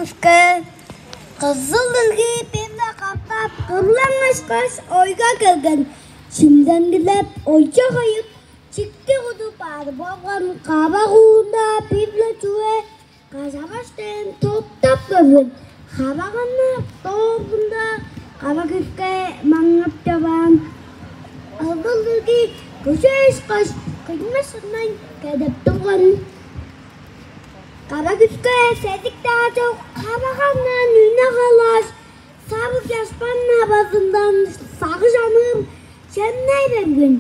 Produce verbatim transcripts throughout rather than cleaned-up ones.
Өске кызыл илги бир-ле катап кырлаңышкаш ойга келген, шимденгилеп ойча кайып, чикти кудуп аар болган кабак уунда бир-ле чүве кажаваш дээн топтап көрген. Кабаганы дооргунда кара күске маңнап чораан. Кызыл илги көже ышкаш кыймышындан кедеп турган. Кара күске седик-даа чок, кабагандан үне халааш, сарыг чашпан авазындан сагыш аныр чемней берген.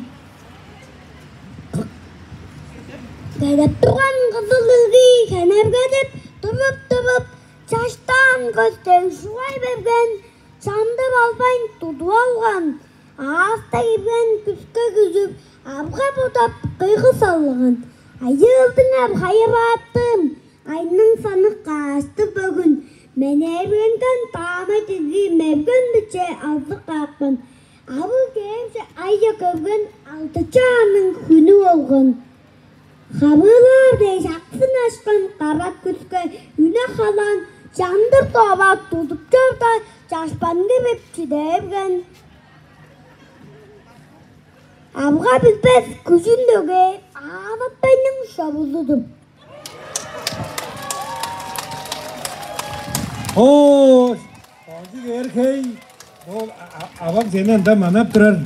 Кедеп турган кызыл илги хенерге деп туруп-туруп, чаштаан көстен шугай берген, чандып албайн тудуп алган. Ааста кирген күске күзүп, абга бодап кыйгы салган. Айыылдыңар, хайырааттым, айның саны каашты бөгүн. Мен эргенден таама дирги мерген биче алзы каапкан. Авыл кээрже айы көрген алты чааның хүнү болган. Хавыылаар дээш аксын ашкан кара күске үне халаан чандыр тоовак тудуп чорда, чашпанды беп чиде берген. Авга билбес күжүн дөге ааватпайның шовузудум. О, Бажы Эрхей, ол авам сени ында манап турар.